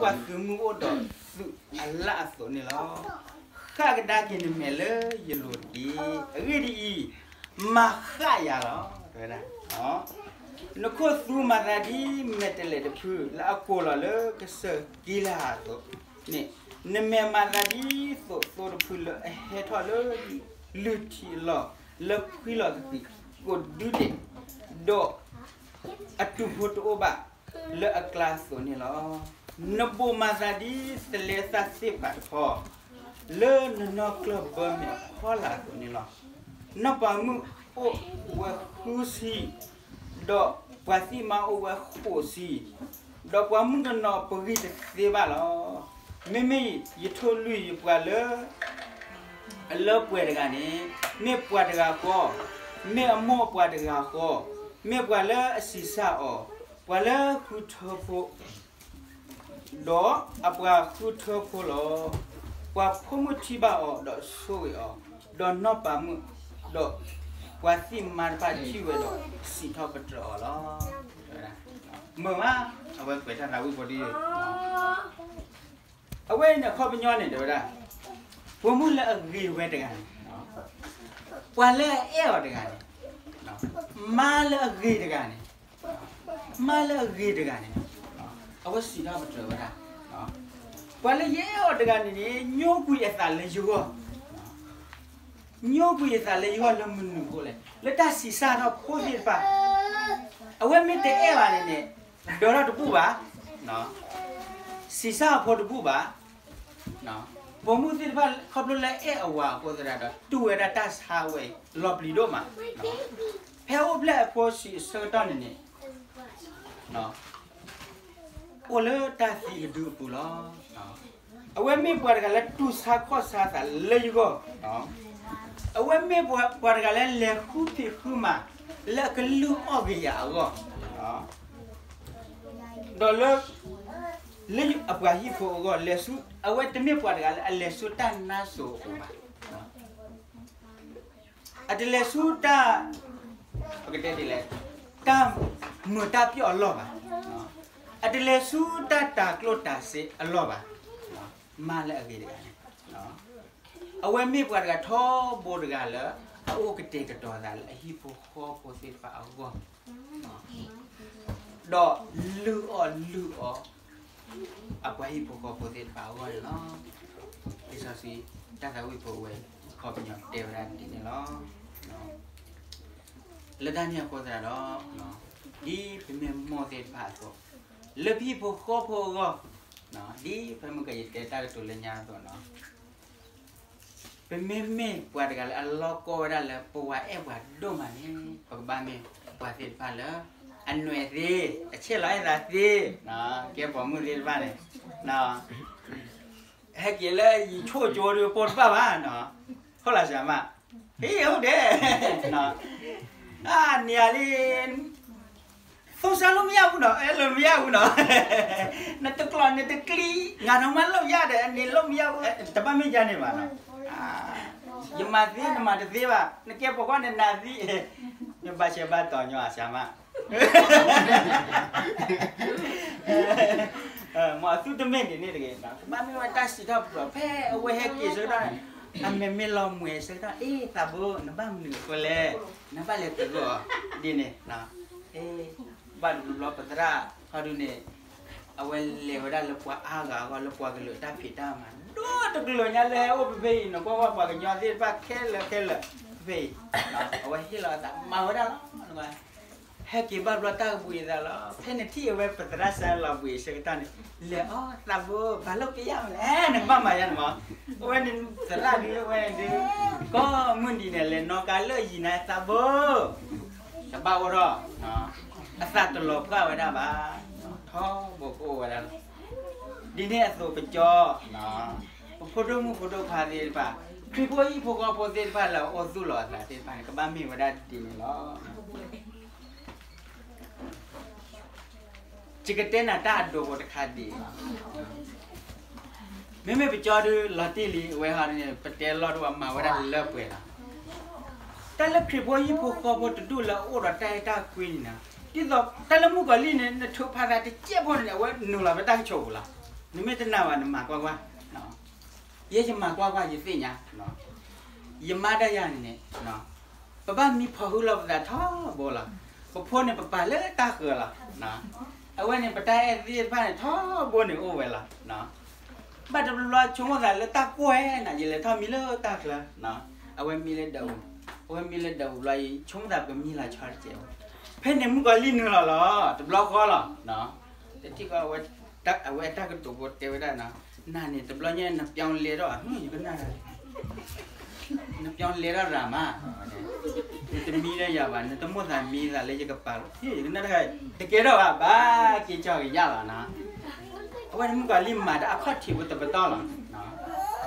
ပှၤသုးမုၢ်အိၣ်ဒီးသုးအလၣ်အသိးန့ၣ်လီၤ. ဃၣ်ကဒါက့ၤနမဲာ်လၢယလိၤတက့ၢ်. အဂ့ၢ်ဒ်အံၤ, မၤဃၣ်ယၤလီၤ. တဲဝဲဒၣ်, နခိၣ်သူမၤသးဒ်မဲာ်တဲးလဲးတဖု လၢအကိးလီၤလၢကစၢၢ်က့လၢအသိးန့ၣ်, နမဲာ်မၤသးဒ်သိးသိတဖုလၢအဟဲထီၣ်လၢ လုၢ်ထံအလီၢ် လၢခွံလီၤကသံၣ်ကိးဒုဒဲး, ဒီးအတူၢ်ဖိတအိၣ်ဘၣ်လၢအကျါအသိးန့ၣ်လီၤ. နဘိးမၤသးဒ်သလဲသၣ်သ့ၣ်ဖးတဖီ လၢနနီၢ်ကျၢၢ်ဘၢမဲာ်ဖီလာ်အသိးန့ၣ်လီၤ. နီၢ်ပၤမုၣ်အိၣ်ဝဲဃုဆံ, ဒီးပှၤသံၣ်မါအိၣ်ဝဲဃိးဆံ, ဒီးပှၤမုၣ်ကနီၤပဂံၢ်တသ့ဘၣ်လီၤ. မ့မ့ၢ်ယထိၣ်လွံၢ်ယပှၤလၢ အလၢပှဲၤတဂၤန့ၣ် မ့ၢ်ပှၤတဂၤဃီ, မ့ၢ်အမိၢ်ပှၤတဂၤဃီ, မ့ၢ်ပှၤလၢအဆံးစၢ်အီၤ, ပှၤလၢဃုထၢဖိ ဒီးအပှၤဃုထၢဖိလီၤ. ပှၤဖိမုၣ်ထံၣ်ဘၣ်အီၤဒီးဆိၣ်ဂ့ၤအီၤ, ဒီးနီၢ်ပၤမုၣ်, ဒီးပှၤသံၣ်မါတဖၣ်ထံၣ်ဝဲဒီးစံးထီၣ်ပတြၢၤအီၤလီၤ. မုာ်မး, အဝဲကွဲးတၢ်သးဝံၣ်ဖိဒ် အဝဲန့ၣ်အခီပညီန့ၣ် တဲဝဲဒၣ်, ပိာ်မုၣ်လၢအဂ့ၤဝဲတဂၤန့ၣ်, ပှၤလၢအအဲၣ်အီၤတဂၤန့ၣ်, မါလၢအဂ့ၤတဂၤန့ၣ်, မါလၢအဂ့ၤတဂၤန့ၣ်, အဝဲစံးထီၣ်ပတြၢၤဝဲဒၣ်, ပှၤလၢယအဲၣ်အီၤတဂၤန့ၣ်န့ၣ် ညိကွံာ်အသးလၢယဂီၢ်, ညိကွံာ်အသးလၢယဂီၢ်လၢမနုၤအဃိလဲၣ်, လၢတၢ်ဆံးစၢ်ထီၣ်ဖိသ့ၣ်တဖၣ်, အဝဲမ့ၢ်တအဲၣ်ဘၣ်န့ၣ်န့ၣ်, ဒၢထီၣ်တဘူၣ်ဘၣ်, ဆံးစၢ်အဖိတဘူၣ်ဘၣ်, ပိာ်မုၣ်သ့ၣ်တဖၣ် ခီဖျိလၢအဲၣ်အဝၤအဃိသတးဒီး တူၢ်ဝဲဒၣ်တၢ်ဆါဝဲအံၤ လီၤပျံၤဒိၣ်မး, ဖဲအိၣ်ဖျဲၣ်အဖိဆံးအဆၢကတီၢ်န့ၣ်န့ၣ် အိၣ်လၢတၢ်သံအဒုအပူၤလီၤ. အဝဲမ့ၢ်ပှၤတဂၤလၢတူၢ်ဆါခီၣ်ဆါသးလၢယဂီၢ်, အဝဲမ့ၢ်ပှၤတဂၤလၢလဲၤဃုဖံးဃုမၤ လၢအကလုၢ်အီၣ်က့ၤယၤအဂီၢ်, ဒီးလၢ လၢအပှၤဟံၣ်ဖိအဂီၢ် လဲၤဆူ အဝဲတမ့ၢ်ပှၤတဂၤလၢအလဲၤဆူတၢ်နါစိၤအပူၤဘၣ်. အတလဲၤဆူတၢ်, ပကတဲဒ်လဲၣ်, တၢ်မုာ်တၢ်ပျီၣ်အလီၢ်ဘၣ်. အတလဲၤဆူတၢ်တၤကျိၣ်တၤစ့အလီၢ်ဘၣ်. မါလၢအဂ့ၤတဂၤန့ၣ်, အဝဲမ့ၢ်ပှၤတဂၤထီဘိတဂၤလၢ အအိၣ်ကတဲာ်ကတီၤသးလၢအဟံၣ်ဖိဃီဖိသ့ၣ်တဖၣ်အဂီၢ်, ဒီးလုၢ်အီၣ်လုၢ်အီ အပှၤဟံၣ်ဖိဃီဖိသ့ၣ်တဖၣ်အဂီၢ်န့ၣ်လီၤ. လံာ်စီဆှံ တၢ်သးဝံၣ်ဖိဝဲ အခီပညီတဲဝဲဒၣ်ဒ်န့ၣ်လီၤ. လၢတၢ်န့ၣ်အဃိသတးဒီး, ဒ်ပမ့ၢ်မိၢ်သ့ၣ်တဖၣ်အသိး, လၢပဟံၣ်ဖိဃီဖိအဂီၢ်, ဒ်ဖဲမုၢ်ကယတဲတၢ်ကတိၤလၢညါအသိးနီၤ, ပမ့မ့ၢ်ပှၤတဂၤလၢအလီၢ်ကီဝဲဒၣ်လၢပဝၤအဲၣ်ပှၤဒိၣ်မးန့ၣ်, ပကဘၣ်မ့ၢ်ပှၤသ့ၣ်တဖၣ်လၢ အနွဲၣ်သ့, အဆဲးလီၤအဲၣ်သးသ့, ကဲပိာ်မုၣ်သ့ၣ်တဖၣ်န့ၣ်, ဟဲက့ၤလၢယဆိၣ်ကၠိဒီးပိာ်တဘၣ်ဘၣ်, ဟုတ်လားဆရာမ, ဟ့ၣ်ဟုတ်တယ်, အန့ၣ်လံ သုံးစားလို့မရဘူးနော်, အဲလိုမရဘူးနော်, နတကျီၢ်နတကျီ, ငါတောင်မှလုပ်ရတယ်, နလုပ်မရဘူး, တဘၣ်မ့ၢ်ယါန့ၣ်ဘၣ်နော်, ယမၤသ့နမၤတသ့ဘၣ်, နကဲပိာ်ခွါနနၤသ့, မ့ၢ်ဘၣ်ဆဲးဘၣ်တီၤညီအဆၢမး မ်အသုတမ့ၢ်ဒ်န့ၣ်တဂ့ၤ, ကဘၣ်မ့ၢ်ဝဲတၢ်စံးထီၣ်ပတြၢၤ ဖဲအဝဲဟဲက့ၤဆၢကတီၢ်န့ၣ်, အမဲာ်မ့ၢ်လီၤမှဲၤဆၢကတီၢ်, အ့ သးဘိ နဘၣ်မနုၤအဃိလဲၣ်, နဘၣ်လဲၤတဂၢၢ်အီၤဒ်န့ၣ်, ဘၣ်တဘျီဘျီပသရၣ်ဟီဒုန့ၣ်, အဝဲလဲၤဝဲဒၣ်လၢပှၤအါဂၤအဂီၢ် လၢပှၤကလုာ်အတၢ်ဖံးတၢ်မၤ ဒိၣ်တကလုာ်ညါလၢဟဲအိၣ်ဖဲဖဲအံၤန့ၣ်, ကွၢ်ကွၢ်ပှၤကညီသ့ၣ်တဖၣ်ခဲလၢာ်ခဲလၢာ်ဖဲအံၤ, အဝဲဟ့ၣ်လီၤအသးမၤဝဲဒၣ်လီၤ ဟဲက့ၤဘၣ်ဘျီတၢ်ကဘှံးအသးလီၤ. ဖဲနထံၣ်အဝဲပသရၣ်စၢလီၤဘှံးအဆၢကတီၢ်န့ၣ်, လဲၤအီၤသးဘိ ဘၣ်လိၣ်ကယၣ်မလဲၣ်, နကဘၣ်မၤယါန့ၣ်မး, အဝဲန့ၣ်သရၣ်ဒုးဝဲဒုး, ကိးမုၢ်နံၤန့ၣ် လဲၤနီၣ်ကါလၢယံၤန့ၣ်သးဘိ, တဘၣ်အိၣ်ထီၣ်, အသးတလီၤပှၢ်ဝဲဒၣ်ဘၣ်, ထီဘိကအိၣ်ဝဲဒၣ်လီၤ. ဒ်န့ၣ်အသိးကကၠီ, ပဖိဒိၣ်မုၣ်ဖိဒိၣ်ခွါသ့ၣ်တဖၣ်, ခရံာ်ဖိဟံၣ်ဖိဃီဖိသ့ၣ်တဖၣ်လၢအအိၣ်သူၣ်လီၤအသးသ့ၣ်တဖၣ်န့ၣ် ကဘၣ်မ့ၢ်ဝဲဒၣ်ဒ်န့ၣ်လီၤ. ယကတဲနၤတၢ်အဒိဖိတခါဒ်အံၤ, မ့မ့ၢ်ပကၠီဒုးလီၤတံၢ်လံ, အဝဲဟီဒ်န့ၣ် ပတဲလီၤတဝၣ်မၤဝဲဒၣ်လၢပှဲၤလီၤ. တၢ်လၢခရံာ်ဖိဟံၣ်ဖိဃီဖိတဒူၣ်လၢအအိၣ်ဒီးတၢ်အဲၣ်တၢ်ကွံန့ၣ်နီၤ, ဒ်သိးတၢ်လၢမုၣ်ကီၤလံၢ်န့ၣ် နထုးဖးသးတစဲးဖိန့ၣ် အဝဲနုာ်လီၤဖဲတၢ်ကဆိးပူၤလီၤ. နမ့ၢ်တနာ်ဘၣ် နမၤကွၢ်ကွၢ်, ယဲယမၤကွၢ်ကွၢ် ယသ့ၣ်ညါ, ယမါဒီးယၤန့ၣ်န့ၣ်, ပဘၣ်မံဖီၣ်ဟုလီၤပသးထီဘိလီၤ. ပဖိန့ၣ် ပပာ်လၢတၢ်ဃၢၤလီၤ. အဝဲန့ၣ် ပတၢ်အဲၣ်သ့ၣ်တဖၣ်န့ၣ် ထီဘိန့ၣ်အိၣ်ဝဲလီၤ. ဘၣ်တဘျီဘျီဆိကမိၣ်သးလၢတၢ်ကွဲးနၤ ယလဲၤထီၣ်မံလၢတၢ်ချၢ, အဝဲမံလၢဒၢးအူ, အဝဲမံလၢဒၢးအူဘျီအံၤ ဆိကမိၣ်သးပကမံလီၤဆီတကဲး, ဖဲန့ၣ်မုၣ်ကီၤလံၢ်နုာ်လီၤလီၤ တဘျီဃီလီၤ. တထံၣ်ဃီ အဝဲအတၢ်ကတိၤဖိတဲဝဲဒၣ်, နၤန့ၣ် တဘျီညါ နပျီလဲၤထီၣ်ဧါ, ယကနၣ်တၢ် နပျီလဲၤထီၣ်ရၤမး, နတမံလၢယၤဘၣ်, နတမိၣ်သးမံသးလၢယကပာ်လီၤ, ယကနၣ်တၢ် တကဲထီၣ်ဘၣ်, ဘၣ်က့ၤကၠီက့ၤယၤလီၤနီၤ. အဝဲန့ၣ်မုၣ်ကီၤလံၢ်မၤတၢ်အခီၣ်ထံးဖိတပတီၢ်လီၤ.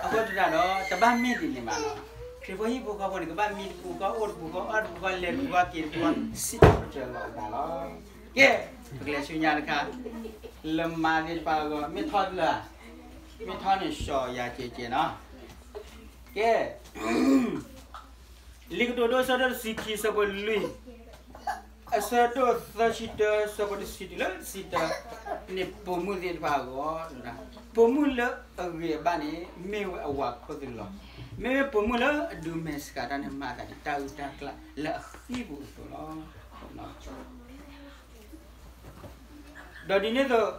အဃိသတးဒီး တဘၣ်မ့ၢ်ဒ်န့ၣ်ဘၣ်နီၤ. ခရံာ်ဖိဟံၣ်ဖိဃီဖိန့ၣ် ကဘၣ်မံတပူၤဃီ အိၣ်တပူၤဃီ အီၣ်တပူၤဃီ လဲၤတပူၤဃီ က့ၤတပူၤဃီ စံးထီၣ်ပတြၢၤလီၤအသးလီၤ. ကဲ, ပကလဲၤဆူညါတခါ, လၢမၤသ့ၣ်တဖၣ်အဂီၢ် မ့ၢ်ထီတလၢဧါ, မ့ၢ်ထီန့ၣ် ဆှီယၤကဲးကဲးနီၤ. ကဲ, လံာ်ကတိၤဒိ အဆၢဒိၣ်တဆံခံ အဆၢဖိလွံၢ်, အဆၢဒိၣ်သၢဆံတၢ အဆၢဖိတဆံတုၤလၢတဆံတၢန့ၣ် ပိာ်မုၣ်သ့ၣ်တဖၣ်အဂီၢ်, ပိာ်မုၣ်လၢအဂ့ၤအဘၣ်န့ၣ် မ့ၢ်ဝဲအဝၤခိၣ်သလုးလီၤ. မ့မ့ၢ်ပိာ်မုၣ်လၢအဒုးမဲာ်ဆှးတၢ်န့ၣ် မၤအသးဒ်တၢ်အုၣ်တၢ်ကျၢ်လၢအဃံပူၤအသိးလီၤ. ဒီးဒ်န့ၣ်အသိး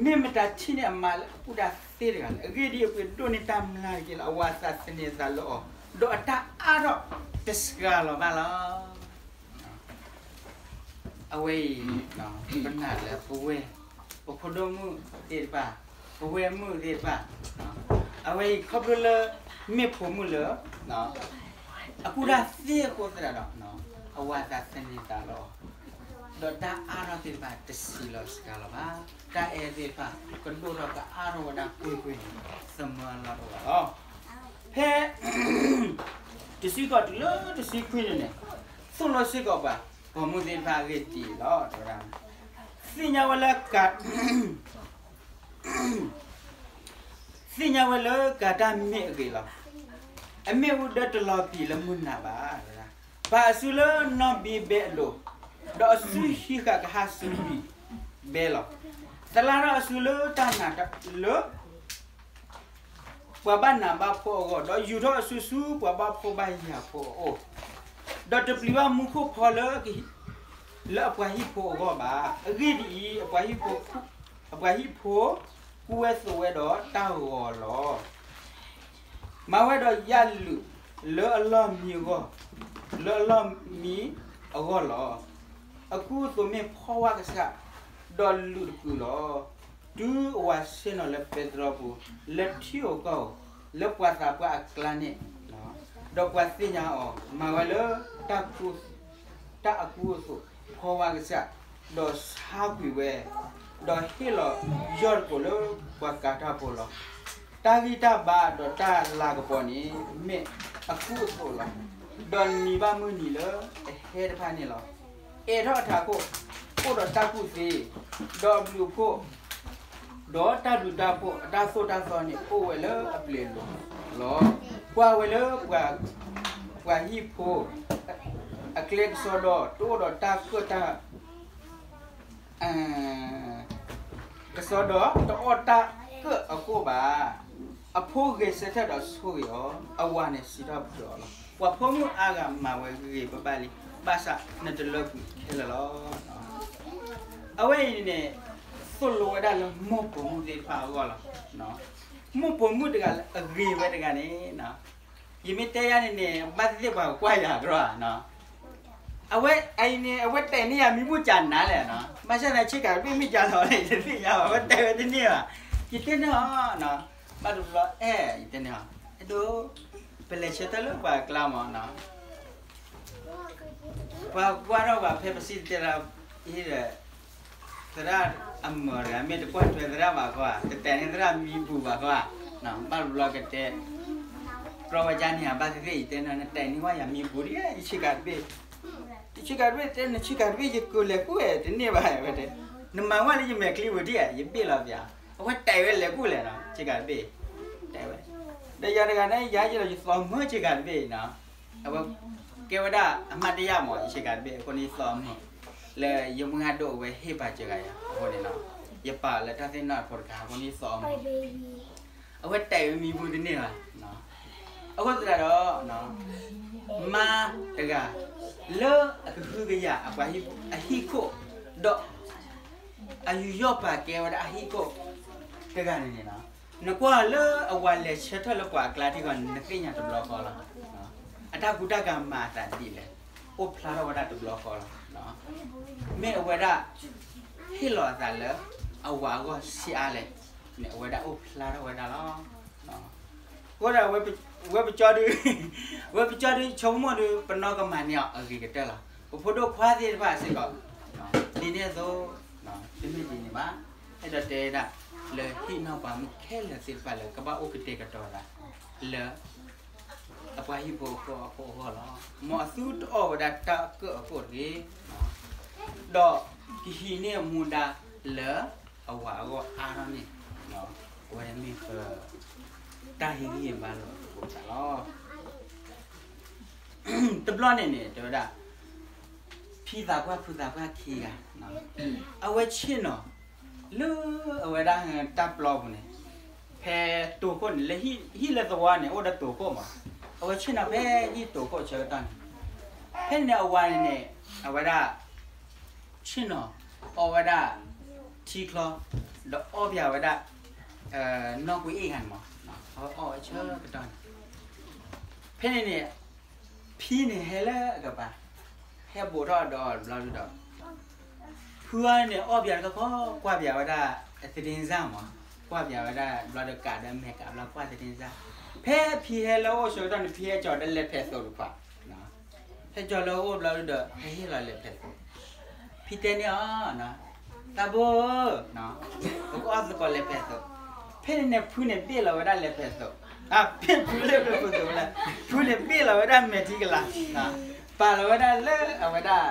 မ့ၢ်မတၤထံၣ်န့ၢ်အမါလၢအကူၣ်တၢ်သ့တဂၤလဲၣ်. အဂ့ၢ်ဒ်အံၤ, အပှ့ၤဒိၣ်န့ၢ်တၢ်မျၢ်တက့ၢ်လီၤ. အဝၤသးသန့ၤသးလၢအီၤ, ဒီးအတၢ်အါထီၣ်တစှၤလီၤဘၣ်လီၤ. အဝဲအံၤ ပနာ်လၢပဝဲၢ် ပဖိဒိၣ်မုၣ်သ့ၣ်တဖၣ်, ပဝဲၢ်မုၣ်သ့ၣ်တဖၣ်, အဝဲအံၤခီဖျိလၢ မ့ၢ်ဖိမုၣ်လၢ အကူၣ်တၢ်သ့အဃိသတးဒီး အဝၤသးသန့ၤသးလၢအီၤ, ဒီးတၢ်အါထီၣ်သ့ၣ်တဖၣ်တဆံးလီၤစှၤလီၤဘၣ်. တၢ်အဲၣ်သ့ၣ်တဖၣ် ကဒိၣ်ထီၣ်ကအါထီၣ်ဝဲဒၣ်ကွ့ၢ်ကွ့ၢ်န့ၣ် သမၢလီၤတအိၣ်ဘၣ်လီၤ. ဖဲ တဆံဃိးတုၤလၢတဆံခွံန့ၣ်န့ၣ် သိၣ်လိစ့ၢ်ကီးပှၤ ပိာ်မုၣ်သ့ၣ်တဖၣ်အဂ့ၢ်ဒ်အံၤလီၤ. တဲဝဲဒၣ် သ့ၣ်ညါဝဲလၢက သ့ၣ်ညါဝဲလၢကၤတၢ်မ့ၢ်အဂ့ၤလီၤ. အမ့ၣ်အူဒၢတလီၤပံာ်လၢမုၢ်နၤဘၣ်. ပာ်အစုလၢနီၣ်ဘံဘဲအလိၤ, ဒီးအစုဟံးဃာ်ကဟၣ်စုဘံဘဲလီၤ. သလၣ်ထီၣ်အစုလၢတၢ်နာ်လၢ ပှၤဘၣ်နးဘၣ်ဖှီၣ်အဂီၢ်, ဒီးယူာ်ထီၣ်အစုဆူပှၤဘၣ်ဖှီၣ်ဘၣ်ယာ်ဖိအအိၣ်, ဒီးတပျံၤဘၣ်မူခိၣ်ဖီလၢ လၢအပှၤဟံၣ်ဖိအဂီၢ်ဘၣ်. အဂ့ၢ်ဒ်အံၤ, အပှၤဟံၣ်ဖိ အပှၤဟံၣ်ဖိ ကူဝဲသိးဝဲဒီးတၢ်ဂီၤလီၤ. မၤဝဲဒီးယၣ်လုာ်လၢအလီၢ်မံအဂီၢ်, လၢအလီၢ်မံအဂီၢ်လီၤ. အကူအသိးမ့ၢ်ဖီဝါကစၢ်, ဒီးလုာ်တကုာ်လီၤ. တုၤအဝၤဆ့ၣ်နီၤလၢပဲတြီပူၤ, လၢထံဧိၤကီၢ်ဧိၤ, လၢပှၤသးပှၢ်အကျါန့ၣ်, ဒီးပှၤသ့ၣ်ညါအီၤ, မၤဝဲလၢ တၢ်အကူအသိး ဖီဝါကစၢ်, ဒီးဆါကွံာ်ဝဲ, ဒီးဟ့ၣ်လီၤယီၢ်တကိးလၢပှၤကၤတၢ်ဖိလီၤ. တၢ်ဂံၢ်တၢ်ဘါဒီးတၢ်လၤကပီၤန့ၣ် မ့ၢ်အကူအသိးလီၤ. ဒီးနံၤဘၣ်မုၢ်နံၤလၢအဟဲတဖၣ်န့ၣ်လီၤ. အဲးထီၣ်အထးခိၣ်, အိၣ်ဒီးတၢ်ကူၣ်သ့, ဒီးအဘျုးအဖှိၣ် ဒီးတၢ်ဘျုးတၢ်ဖှိၣ်အတၢ်သိၣ်တၢ်သီန့ၣ် အိၣ်ဝဲလၢအပျ့ၤအလိၤလီၤ. ကွၢ်ဝဲလၢ ပှၤဟံၣ်ဖိ အကျဲကစီဒီ, တအိၣ်ဒီးတၢ်ကၢၣ်တၢ် ကစီဒီ, တအီၣ်တၢ်ကၢၣ်အခိၣ်ဘၣ်. အဖိဂဲၤဆၢထၢၣ်ဒီးဆိၣ်ဂ့ၤအီၤ, အဝၤန့ၣ်စံးထီၣ်ပတြၢၤအီၤလီၤ. ပှၤဖိမုၣ်အါဂၤမၤဝဲဂ့ၤဘၣ်ဘၣ်လံ, ဘၣ်ဆၣ်နတလၢကွံာ်ခဲလၢာ်လီၤ. အဝဲအံၤန့ၣ် သိၣ်လိဝဲဒၣ်လၢမိၢ်ပိာ်မုၣ်သ့ၣ်တဖၣ်အဂီၢ်လီၤ. မိၢ်ပိာ်မုၣ်တဂၤလၢအဂ့ၤဝဲတဂၤန့ၣ်, ယမ့ၢ်တဲယၤန့ၣ်န့ၣ် ဘၣ်သ့ၣ်သ့ၣ်ပှၤကွၢ်ယၤတရီ, အဝဲအံၤန့ၣ် အဝဲတဲာ်န့ၢ်ယၤမံၤဘူၣ်ကၠးနၤလဲၣ်, ဘၣ်ဆၣ်သနာ်က့ ဆ့ကၤတဘ့ၣ်မ့ၢ်ကၠးလီၤလဲၣ် ယတသ့ၣ်ညါဘၣ်, အဝဲတဲဝဲတန့ၢ်ဘၣ်. ယတဲန့ၢ်အီၤ, ဘၣ်တဘျီအဲၣ် ယတဲန့ၢ်အီၤ, အဲၣ်ဒိး ပလဲၤဆၢထၢၣ်လၢပှၤအကျါမးနီၤ ပှၤကွၢ်ထီၣ်ပှၤဖဲပစံၣ်တဲၤတၢ်အံၤဒီး သရၣ်အမၢၤတဂၤ မ့ၢ်တကွၢ်ထွဲသရၣ်ဘၣ်ခီဧါ, တတဲာ်န့ၢ်သရၣ်မံၤဘူၣ်ဘၣ်ခီဧါ, ဘၣ်တဘျီကတဲ တြီဝဲကန့ၢ်ဧါ ဘၣ်သ့ၣ်သ့ၣ် ယတဲန့ၢ် နတဲာ်န့ၢ်ဝဲယၤမံၤဘူၣ်ဒ်ယဆ့ကၤတဘ့ၣ်, ယဆ့ကၤတဘ့ၣ် တဲနဆ့ကၤတဘ့ၣ် ယကလဲၤကူၣ်ဝဲတန့ၢ်ဘၣ်ဝဲတဲ, နမၤဝဲလၢယမဲာ်ချံပူၤဒ်ယဘ့ၣ်လီၤပျၢ်, အဝဲတဲာ်ဝဲလဲၤကူၣ်လဲၣ်နီၤ ဆ့ကၤတဘ့ၣ်, တဲဝဲ, ဒီးယၤတဂၤန့ၣ် ယၤယဲဒီးယသီမုာ်ဆ့ကၤတဘ့ၣ်နီၤ, အဝဲကဲဝဲဒၣ်အမှတ်တရမး ယဆ့ကၤတဘ့ၣ်အဃိန့ၣ် ယသီမုာ် လၢယမုၢ်ဂၤဒိၣ်အဝဲဟ့ၣ်ပာ်စၢၤဂၤယၤအဃိန့ၣ်နီၤ, ယပာ်လၢတၢ်သ့ၣ်နီၣ်ဖိတခါအဃိန့ၣ်သီအီၤမး, အဝဲတဲဝဲမံၤပူၤတန့ၢ်ဘၣ်. အဃိသတးဒီး မါတဂၤ လၢအကဟုကယာ်အပှၤဟံၣ်ဖိအဟံၣ်ခိၣ်, ဒီး အယူးယီၣ်ပာ်ကဲဝဲဒၣ်အဟံၣ်ခိၣ်တဂၤန့ၣ်န့ၣ်လီၤ. နကွၢ်လၢအဝၤလဲၤဆၢထၢၣ်လၢပှၤအကျါထံဂီၢ်န့ၣ် နသ့ၣ်ညါတဘျီဃီလီၤ. အတၢ်ကူတၢ်ကၤမၤအသးဒ်လဲၣ်, အိၣ်ဖျါထီၣ်ဝဲဒၣ်တဘျီဃီလီၤ. မ့ၢ်အဝဲဒၣ် ဟ့ၣ်လီၤအသးလၢအဝၤအဂီၢ်ဆံးအါလဲၣ်န့ၣ် အဝဲဒၣ်အိၣ်ဖျါထီၣ်ဝဲဒၣ်လီၤ. အဃိဒီး ဝဲပကၠီဒုး ဝဲပကၠီဒုး ဆိကမိၣ်ဒုး ပနီၢ်ကမၤန့ၢ်အီၤအဂ့ၤကတၢၢ်လီၤ. ပဖိဒိၣ်ခွါသ့ၣ်တဖၣ်စ့ၢ်ကီး ဒ်န့ၣ်အသိး တမ့ၢ်ဒ်န့ၣ်ဘၣ်. အဲၣ်ဒိးတဲဒၣ် လၢဟံၣ်နီၢ်ပှၤမုၣ်ခဲလၢာ်သ့ၣ်တဖၣ်လၢ ကဘၣ်အိၣ်ကတဲာ်ကတီၤသး လၢ အပှၤဟံၣ်ဖိဃီဖိအဂီၢ်လီၤ. မ်အသုတအီၣ်ဝဲဒၣ်တၢ်အကၢၣ်အကိၣ်တဂ့ၤ, ဒီးကဟံးန့ၢ်အမူဒါလၢအဝၤအဂီၢ်အါထီၣ်န့ၣ် အဝဲမ့ၢ်ပ တၢ်ဟ့ၣ်ဂံၢ်ဟ့ၣ်ဘါလိာ်သကိးသးလီၤ. တဘျီန့ၣ်န့ၣ် တဲဝဲဒၣ် ဖံသးပှၢ်ဖုသးပှၢ်ခံဂၤ အဝဲဆ့ၣ်နီၤ လၢအဝဲဒၣ်တၢ်ပျီပူၤန့ၣ် ဖဲတိာ်ခိၣ်န့ၣ် လၢဟံၣ်လၢသဝီန့ၣ် အိၣ်ဒီးတိာ်ခိၣ်မး, အဝဲဆ့ၣ်နီၤဖဲဟံၣ်တိာ်ခိၣ်ဆၢကတီၢ်န့ၣ်, ဖဲန့ၣ်အဝၤန့ၣ်န့ၣ် အဝဲဒၣ် ဆ့ၣ်နီၤ အီၣ်ဝဲဒၣ် ထံချီ, ဒီးအီၣ်ပၠးဝဲဒၣ် နီၢ်ကွံအ့ၣ်ဂၤန့ၣ်မး, အဝဲအီၣ်ဝဲဆၢကတီၢ်န့ၣ်, ဖဲန့ၣ်န့ၣ် ဖံန့ၣ်ဟဲလၢအကပၤ, ဟဲဘူးထီၣ်ဒီးတဘျီဒုဒီး ဖုအီၤန့ၣ် အီၣ်ပၠးတခီခီ ကွၢ်ပၠးဝဲဒၣ် သဒ့စၢ်မး, ကွၢ်ပၠးဝဲဒၣ်တဘျီဒီး ကးဒီးမဲာ်ကးဘျီ ကွၢ်သဒ့စၢ်, ဖဲဖံဟဲလၢအအိၣ်ဆၢကတီၢ်န့ၣ် ဖံဟဲကၠီၤဒီးလဲၤဖဲးသိးတခွး, ဟဲကၠီၤလၢအအိၣ်တဘျီဒုဒီး ဟဲဟ့ၣ်လီၤလဲၤဖဲးသိး, ဖံတဲန့ၢ်အီၤ သးဘိဧၢ, ပကအီၣ်သကိးလဲၤဖဲးသိး, ဖဲန့ၣ်န့ၣ် ဖုန့ၣ်ဘ့ၣ်လီၤဝဲဒၣ်လဲၤဖဲးသိး, ဖဲဖုလဲၤဖဲးသိးလၢ ဖုန့ၣ်ဘ့ၣ်လီၤဝဲဒၣ်မဲာ်ထံကလၤ, ပာ်လီၤဝဲဒၣ်လၢအဝဲဒၣ်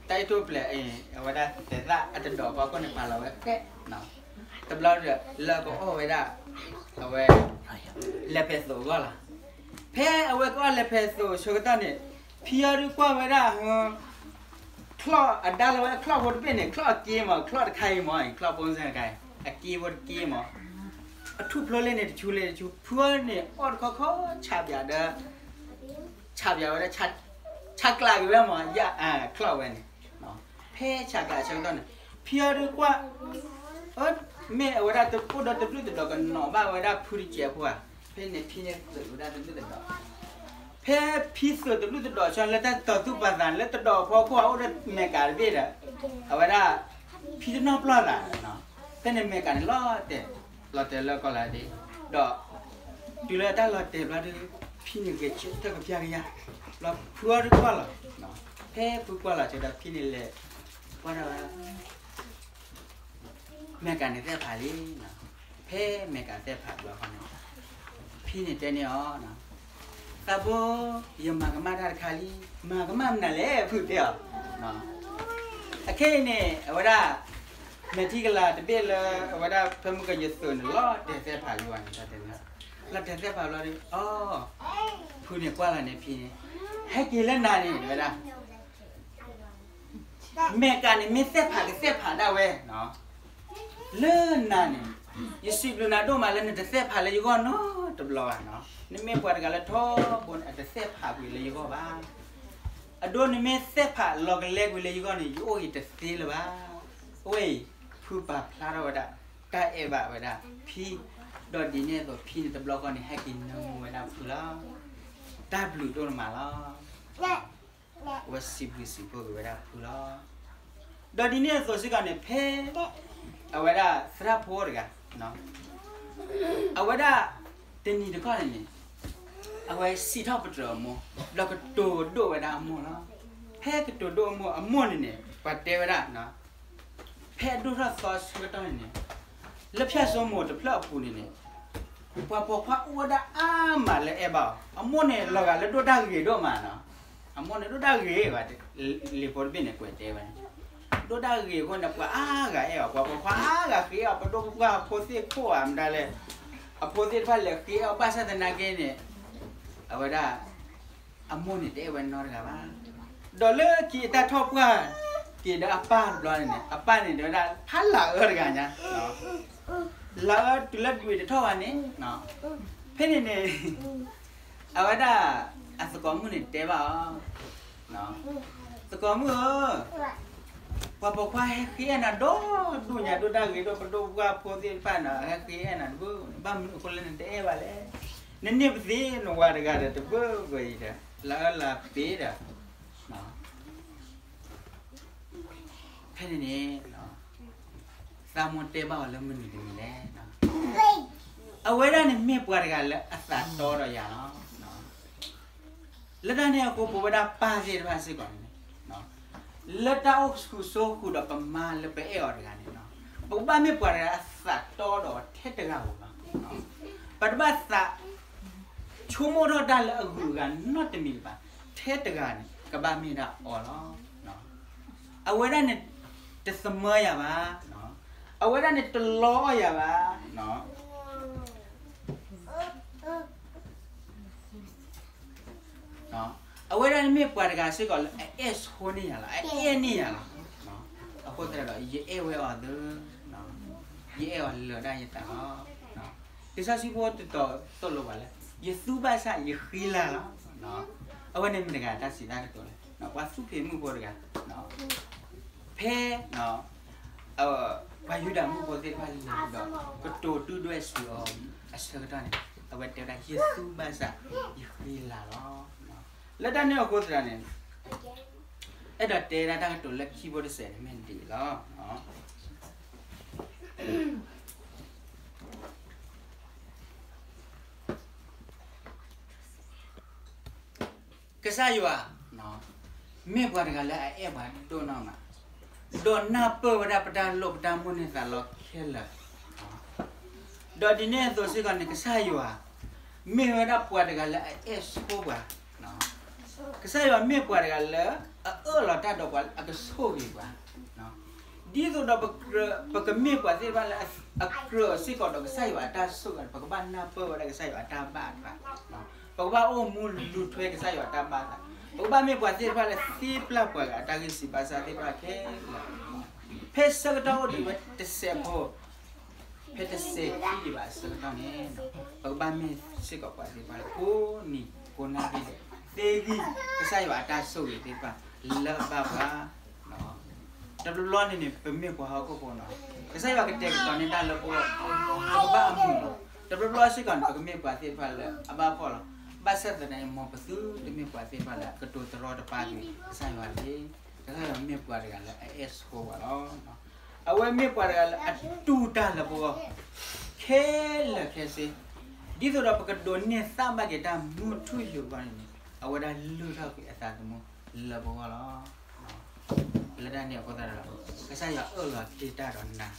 တၢ်အ့ၣ်ထူၣ်ပျဲၢ်အံၤ အဝဲဒၣ်သဲးသၣ်အတဒီးဖီခိၣ်န့ၣ် ပာ်လီၤဝဲဃဲ, တဘျီဒီး လၢအကအီၣ်ဝဲဒၣ် အဝဲ လဲၤဖဲးသိးအဂီၢ်လီၤ. ဖဲအဝဲကအီၣ်လဲၤဖဲးသိးဆၢကတီၢ်န့ၣ် ဖံအီၤဒုးကွၢ်ဝဲဒၣ် ချီၣ်အဒါလီၤဝဲ ချီၣ်ဖိတဘ့ၣ်န့ၣ် ချီၣ်အက့မး ချီၣ်တခါအံၤမး ချီၣ်ဖိစၢ်တခါအံၤ အက့ဖိတက့မး အထူၣ်ဖျိလၢန့ၣ်တဆူလၢတဆူ ဖုအီၤန့ၣ် အီၣ်တခီခီ ဆးပၠးဒီး ဆးပၠးဝဲဒၣ် ဆးကျးက့ၤဝဲမး ယၣ်ချီၣ်ဝဲန့ၣ် ဖဲဆးကျးဆၢကတီၢ်န့ၣ် ဖံအီၤဒုးကွၢ် မ့ၢ်အဝဲဒၣ်အိၣ်ဒီးတဘျုးတဒီးကနီၤဘၣ်ဝဲဒၣ်ဖုတစဲးဖိဧါ, ဖဲန့ၣ်ဖံန့ၣ်သုးဝဲဒၣ်တဘျုးတဒီး ဖဲဖံသုးတဘျုးတဒီးဆၢလၢတၢ်တီၤသူၣ်ပာ်သးန့ၣ် လၢတဒီးဖီခိၣ်အအိၣ်ဒီးမဲာ်ကးတဘ့ၣ်ဒီး အဝဲဒၣ် ဖံတနီၣ်ပျီၢ်သး ဖဲန့ၣ်မဲာ်ကးန့ၣ်လီၤတဲာ် လီၤတဲာ်လၢကီၢ်လၢဒ့ ဒီး တုၤလၢတၢ်လီၤတဲာ်ဘျီဒုး ဖံန့ၣ်ဂဲၤဆၢထၢၣ်ကပျၢ်ကယၤ ဘျီဖုအီၤဒုးကွၢ်လီၤ ဖဲဖုကွၢ်လီၤဆၢဒီးဖံန့ၣ်လဲၤ ကွၢ်ဒၣ်ဝဲ မဲာ်ကးန့ၣ်သဲၣ်ဖးလံ, ဖဲမဲာ်ကးသဲၣ်ဖးဘျီဃီန့ၣ် ဖံန့ၣ်တဲန့ၢ်အီၤ, သးဘိ ယမၤကမၣ်တၢ်တခါလံ, မၤကမၣ်မနုၤလဲၣ် ဖုတဲအီၤ, အခဲအံၤန့ၣ် အဝဲဒၣ် မဲာ်ထံကလၤတဘ့ၣ်လၢ အဝဲဒၣ်ဖဲမုၢ်ကယသုးန့ၣ် လီၤတဲာ်သဲၣ်ဖးယိာ်န့ၣ် တဲန့ၣ်, လီၤတဲာ်သဲၣ်ဖးဘျီဒီး အီ ဖုန့ၣ်ကွၢ်လီၤန့ၣ်ဖံန့ၣ် ဟဲက့ၤလၢနၤန့ၣ် တဲဝဲဒၣ် မဲာ်ကးန့ၣ် မ့ၢ်သဲၣ်ဖးကသဲၣ်ဖးဒၣ်ဝဲ, လၢနၤန့ၣ် ယစံးဘျုးနၤဒိၣ်မးလၢနတသဲၣ်ဖးလၢယဂီၢ်နီတဘျီဘၣ်, နမ့ၢ်ပှၤတဂၤလၢထီဘိန့ၣ် အတသဲၣ်ဖးကွံာ်လၢယဂီၢ်ဘၣ်. အဒိနမ့ၢ်သဲၣ်ဖးလီၤကလဲကွံာ်လၢယဂီၢ်န့ၣ် ယအိၣ်ဂ့ၤတသ့လၢၤဘၣ်. အဝဲအံၤ ဖုပာ်ဖျါထီၣ်ဝဲဒၣ် တၢ်အဲၣ်ဘၣ်ဝဲဒၣ်ဖံ, ဒီးဒ်န့ၣ်အသိးဖံန့ၣ်တဘျီဃီန့ၣ် ဟဲက့ၤနၢမူဝဲဒၣ်ဖုလီၤ. တၢ်ဘျုးဒိၣ်မးလီၤ. အဝဲစံးဘျုးစံးဖှိၣ်က့ၤဝဲဒၣ်ဖုလီၤ. ဒီးဒ်န့ၣ်အသိးစ့ၢ်ကီးန့ၣ် ဖဲ အဝဲဒၣ်သရၣ်ဖိတဂၤ အဝဲဒၣ် တနံၤတခီန့ၣ်န့ၣ် အဝဲစံးထီၣ်ပတြၢၤအမိၢ် ဒီးကတိၤဒိၣ်ဝဲဒၣ်အမိၢ်လီၤ. ဖဲကတိၤဒိၣ်အမိၢ် အမိၢ်န့ၣ်န့ၣ် ပှၤတဲဝဲဒၣ် ဖဲအဒိၣ်ထီၣ်သီဆၢကတီၢ်န့ၣ်န့ၣ် လၢဖၠၣ်စိမိၤတဖျၢၣ်အပူၤန့ၣ်န့ၣ် ပှၤပိာ်ခွါအိၣ်ဝဲဒၣ်အါမးလၢအဲၣ်ဘၣ်အီၤ, အမိၢ်န့ၣ်လီၤဂာ်လၢဒိၣ်တၢ်ဂ့ၤဒိၣ်မးနီၤ, အမိၢ်န့ၣ်ဒိၣ်တၢ်ဂ့ၤဘၣ်, လံာ်ဖိတဘ့ၣ်န့ၣ် ကွဲးတဲဝဲန့ၣ်, ဒိၣ်တၢ်ဂ့ၤအဃိန့ၣ် ပှၤအါဂၤအဲၣ်အီၤ, ပှၤပိာ်ခွါအါဂၤဃ့အီၤ, ပဒိၣ်ပပှၢ်အဖိသ့ၣ်ခိၣ်ဧါမတၤလဲၣ်, အဖိသ့ၣ်တဖၣ်လဲၤဃ့အီၤဘၣ်ဆၣ်သနာ်က့န့ၣ်, အဝဲဒၣ် အမိၢ်န့ၣ်တအဲၣ်ဝဲနီတဂၤဘၣ်. ဒီးလၢခံအတၢ်ထီၣ်ပှၢ်က ဒီးအပၢ်တဘျီန့ၣ်န့ၣ် အပၢ်န့ၣ် တဲဝဲဒၣ်ဖးလၢအၢတဂၤညါ, လၢအၢတုၤလၢဒွံးတထီၣ်ဘၣ်န့ၣ်, ဖဲန့ၣ်န့ၣ် အဝဲဒၣ် အသကိးမုၣ်န့ၣ်တဲဘၣ်အီၤ, သကိးမုၣ်ဧၢ, ပှၤပိာ်ခွါဟဲဃ့အဲၣ်နၤဒီဒူၣ်ညါဒိၣ်တၢ်ဂ့ၤဒိၣ်ပဒိၣ်ပှၢ်ဖိသ့ၣ်တဖၣ်န့ၣ် ဟဲဃ့အဲၣ်နၤတဘၣ်, ဘၣ်မနုၤအဃိလၢနတအဲၣ်ဘၣ်လဲၣ်, နန့ၢ်ပသ့နဝၤတဂၤဒီးတဘၣ်ဘၣ်အံၤဒီး လၢအၢလၢအပ့ၤဒီး ဖဲန့ၣ်န့ၣ် သးမိၢ်တဲဘၣ်အီၤလၢမနုၤတမံၤလဲၣ်. အဝဲဒၣ်န့ၣ်မ့ၢ်ပှၤတဂၤလၢအသးတီဒီးယၤလီၤ. လၢတၢ်န့ၣ်အဃိ ပဝဲဒၣ်ပၢ်သ့ၣ်တဖၣ်စ့ၢ်ကီးန့ၣ် လၢတၢ်အိၣ်ဆူၣ်စိဃုာ်ဒီးပမါလၢပအဲၣ်အီၤတဂၤန့ၣ် ပကဘၣ်မ့ၢ်ပှၤတဂၤအသးတီဒီးထဲတဂၤဧိၤလီၤ. ပတဘၣ်သး ဆိကမိၣ်ထီၣ်တၢ်လၢအဂုၤအဂၤနီတမံၤလၢၤဘၣ်, ထဲတဂၤန့ၣ် ကဘၣ်မ့ၢ်ဒၣ်အီၤလီၤ. အဝဲဒၣ်န့ၣ် တသမၢယၤဘၣ်, အဝဲဒၣ်န့ၣ် တလီအီၣ်ယၤဘၣ်. အဝဲဒၣ်န့ၣ်မ့ၢ်ပှၤတဂၤစ့ၢ်ကီးလၢအအဲၣ်ဆိန့ၢ်ယၤလီၤ, အအဲၣ်န့ၢ်ယၤလီၤ. အဃိသတးဒီး ယအဲၣ်ဝဲအီၤသၢ, ယအဲၣ်အီၤလၢာ်ဒၣ်ယသးလီၤ. လံာ်စီဆှံဖိတတီၤသိၣ်လိပှၤလၢ ယသူဘၣ်ဆၣ်ယဃံလၤလီၤ. အဝဲန့ၣ်မ့ၢ်တဂၤတၢ်စံးတၢ်ကတိၤလဲၣ်, ပှၤသူၣ်ဖှံမုၣ်ဖိတဂၤ, ဖဲ ပှၤယူဒၤမုၣ်ဖိသ့ၣ်တဖၣ်လဲၤဒီး ကတိၤဒုၣ်ဒွဲၣ်စှၤအီၤအဆၢကတီၢ်န့ၣ် အဝဲတဲဝဲဒၣ် ယသူဘၣ်ဆၣ် ယဃံလၤလီၤ. လၢတၢ်န့ၣ်အဃိသတးန့ၣ် အဲၣ်ဒိးတဲဒၣ်တၢ်ကတိၤလၢခံဖိတစဲးန့ၣ်မ့ၢ်ဒ်အံၤလီၤ. ကစၢ်ယွၤ မ့ၢ်ပှၤတဂၤလၢအအဲၣ်ပှၤဒိၣ် နီၢ်မး, ဒီးနၢ်ပၢၢ်ဝဲဒၣ်ပတၢ်လိၣ်ပတၢ်မိၣ်န့ၢ်သးလီခဲလၢာ်, ဒီးဒ်န့ၣ်အသိးစ့ၢ်ကီးန့ၣ် ကစၢ်ယွၤ မ့ၢ်ဝဲဒၣ်ပှၤတဂၤလၢအအဲၣ်ဆိပှၤ, ကစၢ်ယွၤမ့ၢ်ပှၤတဂၤလၢ အအၢၣ်လီၤတၢ်ဒီးပှၤလၢအကဆိၣ်ဂ့ၤပှၤ, ဒ်သိးဒီး ပကမ့ၢ်ပှၤသ့ၣ်တဖၣ်လၢအကြၢးစ့ၢ်ကီးဒီးကစၢ်ယွၤအတၢ်ဆိၣ်ဂ့ၤ ပကဘၣ်နၢ်ပၢၢ်ဝဲဒၣ်ကစၢ်ယွၤအတၢ်ဘၣ်အသး, ပကဘၣ်အိၣ်မူလူၤထွဲကစၢ်ယွၤအတၢ်ဘၣ်အသး, ပကဘၣ်မ့ၢ်ပှၤသ့ၣ်တဖၣ်လၢသ့ပျၢ်ပှၤဂၤအတၢ်ဂံၢ်စၢ်ဘါစၢ်သ့ၣ်တဖၣ်ခဲလၢာ်, ဖဲဆၢကတီၢ်အိၣ်ဒံးဝဲတစဲးဖိ ဖဲတစဲးခံဒံးဘၣ်အဆၢကတီၢ်န့ၣ် ပကဘၣ်မ့ၢ်စ့ၢ်ကီးပှၤသ့ၣ်တဖၣ်လၢ ကိးနံၤကိးနၤဂ့ၤ သ့ဂံၢ်ကစၢ်ယွၤအတၢ်ဆိၣ်ဂ့ၤသ့ၣ်တဖၣ်လၢအဘၣ်ပှၤ, တဘျီဘျီန့ၣ်န့ၣ် ပမ့ၢ်ပှၤဟီၣ်ခိၣ်ဖိနီၤ, ကစၢ်ယွၤကတဲာ်ကတီၤန့ၢ်တၢ်လၢပဂီၢ်, ပကဘၣ်အမုာ်လီၤ. တဘျီဘျီစ့ၢ်ကီးန့ၣ် ပကမ့ၢ်ပှၤသ့ၣ်တဖၣ်လၢအဘၣ်ဖှီၣ်လီၤ. ဘၣ်ဆၣ်သနာ်က့ မ်ပသုတမ့ၢ်ပှၤသ့ၣ်တဖၣ်လၢကတိၤတရီတပါက့ၤကစၢ်ယွၤတဂ့ၤ. ကစၢ်ယွၤမ့ၢ်ပှၤတဂၤလၢအအဲၣ်ဆိပှၤလီၤ. အဝဲမ့ၢ်ပှၤတဂၤလၢအတူၢ်တၢ်လၢပဂီၢ် ခဲလၢာ်ခဲဆ့, ဒ်သိးဒီးပကဒိးန့ၢ်သၣ်ဘၣ်က့ၤတၢ်မူထူယိာ်အဂီၢ်န့ၣ်န့ၣ် အဝဲဒၣ်လုၢ်ထီၣ်က့ၤအသးသမူလၢပဂီၢ်လီၤ. လၢတၢ်န့ၣ်အဃိသတးဒီး ကစၢ်ယွၤအၢၣ်လီၤတ့ၢ်တၢ်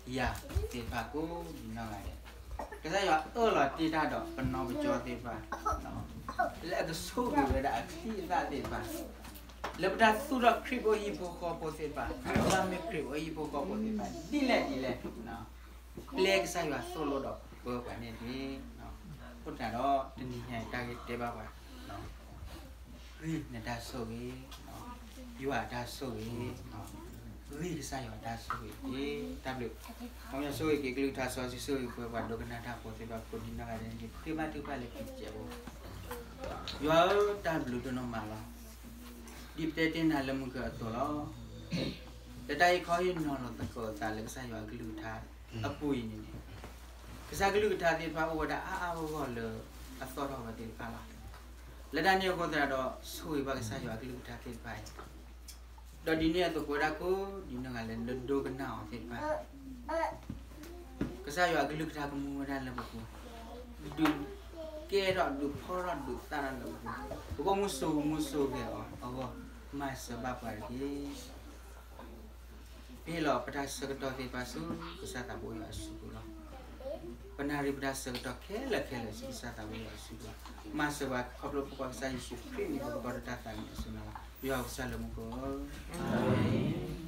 ဒီးနၤ ယၤသ့ၣ်တဖၣ်ကိးနီၢ်ဂၤဒဲး, ကစၢ်ယွၤအၢၣ်လီၤတ့ၢ်တၢ်ဒီးပနီၢ်ပကၠီသ့ၣ်တဖၣ် လၢအကဆိၣ်ဂ့ၤဝဲဒၣ်အချံအသၣ်သ့ၣ်တဖၣ်, လၢပတၢ်သူၣ်ထီၣ်ခရံာ်ဖိဟံၣ်ဖိဃီဖိသ့ၣ်တဖၣ်, ပဘၣ်မ့ၢ်ခရံာ်ဖိဟံၣ်ဖိဃီဖိသ့ၣ်တဖၣ် ဒ်လဲၣ်ဒ်လဲၣ်, ပျဲကစၢ်ယွၤသိၣ်လိဒီးပၢပှၤန့ၣ်တက့ၢ်. အဃိသတးဒီး တနံၤညါအံၤတၢ်ဂ့ၢ်တဲဘၣ်ပှၤ ဂံၢ်နတၢ်ဆိၣ်ဂ့ၤ, ယွၤအတၢ်ဆိၣ်ဂ့ၤ, ဂံၢ်ကစၢ်ယွၤအတၢ်ဆိၣ်ဂ့ၤတက့ၢ်. တၢ်ဘျုး, မ်ယွၤဆိၣ်ဂ့ၤက့ၤကလုၢ်ကထါစီဆှံ ဆိၣ်ဂ့ၤပှဲၤပှၤဒိကနၣ်တၢ်ဖိသ့ၣ်တဖၣ်ကိးဒံးနီၢ်ဂၤဒဲးန့ၣ် ပဃ့ဘါထုကဖၣ်လၢခံကဲးဖိ, ယွၤဧၢ တၢ်ဘျုးဒိၣ်နီၢ်မးလီၤ. ဒ်ပတဲတ့ၢ်နၤလၢမုၢ်ကၢအသိးလီၤ. လၢတၢ်အံၤခီအံၤနီၤလီၤသကိးသးလၢကစၢ်ယွၤအကလုၢ်ကထါအပူၤအံၤန့ၣ်န့ၣ်, ကစၢ်ကလုၢ်ကထါသ့ၣ်တဖၣ်အိၣ်ဝဲဒၣ်အါအါဂီၢ်ဂီၢ်လၢအသီၣ်ထီၣ်ဝဲသ့ၣ်တဖၣ်လီၤ. လၢတၢ်န့ၣ်အဃိသတးဒီး ဆိၣ်ဂ့ၤဘၣ်ကစၢ်ယွၤအကလုၢ်ကထါသ့ၣ်တဖၣ်အံၤ, ဒီးဒ်န့ၣ်အသိးပဝဲဒၣ်ကိးဒံးနီၢ်ဂၤလၢနဒိကနၣ်အီၤသ့ၣ်တဖၣ် ကစၢ်ယွၤအကလုၢ်ကထါကမူဝဲဒၣ်လၢပပူၤ, ဒုးကဲထီၣ်ဒုးဖီၣ်ထီၣ်ဒုးသၣ်ထီၣ်လၢပပူၤ, ပကအိၣ်မူဆိးမူဆိးဂဲၤအီၤအဂီၢ်, မၤစၢၤဘၣ်ပှၤတက့ၢ်. ပဟ့ၣ်လီၤပတၢ်ဆၢကတီၢ်သ့ၣ်တဖၣ်ဆူကစၢ်သးဘိယွၤအစုပူၤလီၤ. ပနၣ်ရံၣ်ပတၢ်ဆၢကတီၢ်ခဲလၢာ်ခဲလၢာ်ဆူကစၢ်သးဘိယွၤအစုပူၤလီၤ. မၤစၢၤပှၤခီဖျိဖိခွါကစၢ်ယ့ၣ်ၡူးခရံာ်အမံၤ ပကဘၣ်ဒီးတၢ်သးမံအစိၤန့ၣ်လီၤ. ယွၤကစၢ်လၢမူခိၣ်ဧၢ, အၤမ့ၣ်.